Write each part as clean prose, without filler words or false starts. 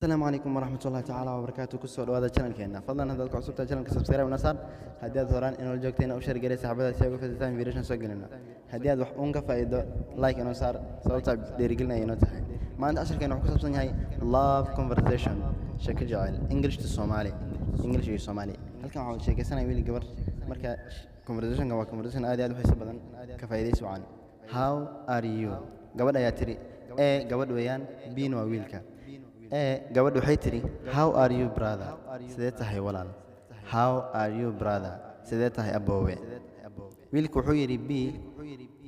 Asalaamu calaykum waraxmatullahi tacaala wabarakaatu. Kusoo dhawaada channelkeena. Fadlan haddaad ku cusubtahay channelka, subscribe na saar. Haddii aad horaan inoola joogtayna, u share garee saxaabada si ay uga faa'iidaystaan videoshan soo gelino. Haddii aad wax uun ka faa'iido, like inoo saar, sababta dhiirigelin ay inoo tahay. Maanta casharkeena wuxuu ku saabsan yahay love conversation, sheeko jecel, English to Somali, English iyo Somali. Halkan waxaa sheekaysanaya wiil, gabar. Marka conversationka waa conversation aad iyo aad u xiiso badan, ka faa'iidaysi wacan. "How are you?" Gabadh ayaa tiri. E gabadh weeyaan, B na waa wiilka. E gabadh waxay tidhi, "How are you, brother?" Sidee tahay, walaal? "How are you, brother?" Sidee tahay, aboowe? Wiilku wuxuu yidhi, B,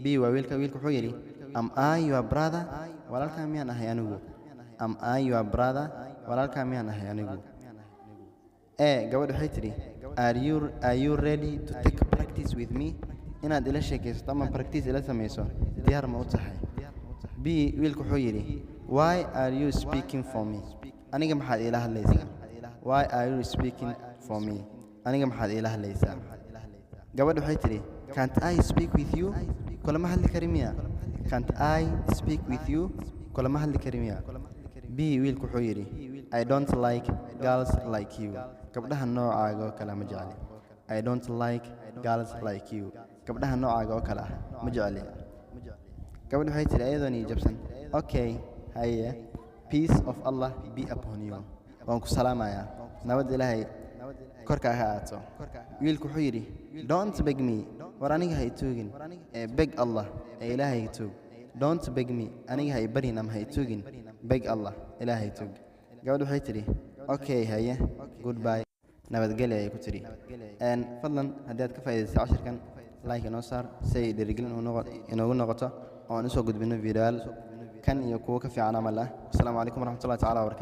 B waa wiilka. Wiilku wuxuu yidhi, "Am I your brother?" Walaalkaa miyaan ahay anigu? "Am I your brother?" Walaalkaa miyaan ahay anigu? E gabadh waxay tidhi, Are you ready to take practice with me?" Inaad ila sheekaysato ama practice ila samayso, diyaar ma u tahay? B wiilku wuxuu yidhi, "Why are you speaking for me?" Aniga maxaad iila hadlaysaa? "Why are you speaking for me?" Aniga maxaad iila hadlaysaa? Gabadh waxay tidhi, "Can't I speak with you?" Kulama hadli kari miya? "Can't I speak with you?" Kulama hadli kari miya? B wiilku wuxuu yidhi, "I don't like girls like you." Gabdhaha noocaaga oo kale ma jecli. "I don't like girls like you." Gabdhaha noocaaga oo kale ah ma jecli. Gabadh waxay tidhi ayadoo nii jabsan, "Okay, haye, peace of Allah be upon you." Waan ku salaamayaa, nabad Ilaahay korkaa ha aato. Wiilku wuxuu yidhi, "Don't beg me." War aniga ha ituugin ee beg Allah, ee Ilaahay tuug. "Don't beg me." Aniga ha i baryin ama ha ituugin. "Beg Allah," Ilaahay tuug. Gabadh waxay tidhi, "Okay, haye, goodbye." Nabadgelya ayay ku tidhi. Fadlan haddii aad ka faa'iidaysay cashirkan, like inoo saar si ay dhiirigelin inoogu noqoto oo aan usoo gudbino videoyaal kan iyo kuwo ka fiican camal ah. Asalaamu calaykum waraxmatullahi tacala wabarakatu.